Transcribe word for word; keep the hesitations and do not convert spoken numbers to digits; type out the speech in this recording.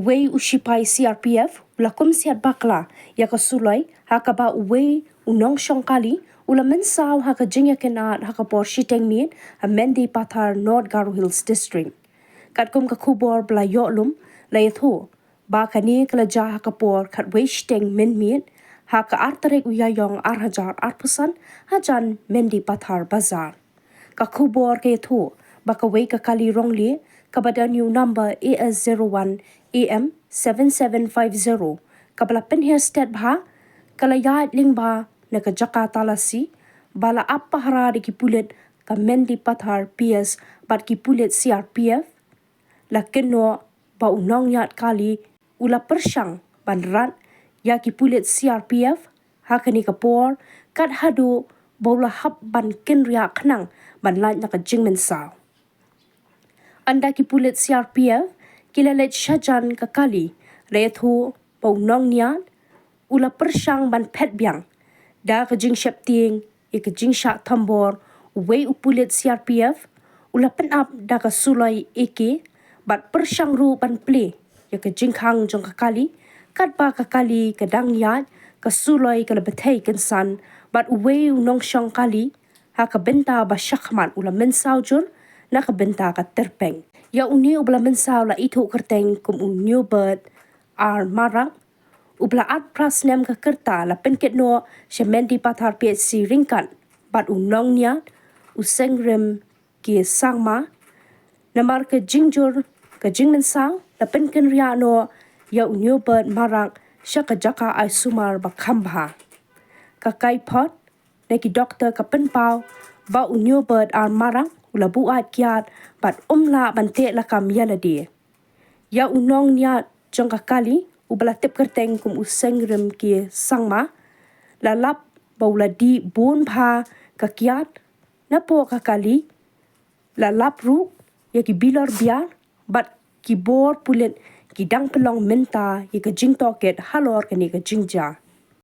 Wei u shipai C R P F u la kumsiat bakla ïa ka suloi ha kaba uwei u nongshong kali u la mynsaw ha ka jingïakynad ha ka por shiteng miet ha Mendipathar, North Garo Hills District. Katkum ka khubor ba la ïoh lum, la ïathuh ba kane ka la jia ha ka por khatwei shiteng mynmiet ha ka ar tarik u Ïaïong ar hajar arphew san hajan Mendipathar Bazar. Ka khubor ka ïathuh ba kawei ka kali rong lieh kaba don ïa u number A S zero one A M seven seven five zero kaba la pynhiar stet bha ka la ïaid lyngba na ka jaka talasi ba la ap pahara da ki pulit ka Mendipathar P S bad ki pulit C R P F. La kynnoh ba u nongïaid kali u la pyrshang ban rat ïa ki pulit C R P F ha kane ka por, kat haduh ba u la hap ban kynriah khnang ban lait na ka jingmynsaw. Ynda ki pulit C R P F ki la leit shajan ka kali, la ïathuh ba u nongïaid u la pyrshang ban phet biang. Da ka jingsheptieng ïa ka jingshah thombor, uwei u pulit C R P F u la pynap da ka suloi A K bad pyrshang ruh ban plie ïa ka jingkhang jong ka kali. Katba ka kali ka dang ïaid, ka suloi ka la bthei kynsan bad uwei u nongshong kali ha ka bynta ba shakhmat u la mynsaw jur na ka bynta ka tyrpeng. Ïa une uba la mynsaw la ithuh kyrteng kum u Newbert R Marak, uba la arphew phra snem ka rta, la pynkitnoh sha Mendipathar P H C ryngkat bad u nongïaid u Sengrim K Sangma. Namar ka jingjur ka jingmynsaw, la pynkynriah noh ïa u Newbert Marak sha ka jaka aisumar ba kham bha. Ka kaiphod na ki doktor ka pynpaw ba u Newbert R Marak u la buaid kiad bad um lah ban teh lakam ïa lade. Ïa u nongïaid jong ka kali uba la tip kyrteng kum u Sengrim K Sangma, la lap ba u la dih bun bha ka kiad napoh ka kali. La lap ruh ïa ki bilor biar bad ki bor pulit ki dang pynlong mynta ïa ka jingtohkit halor kane ka jingjia.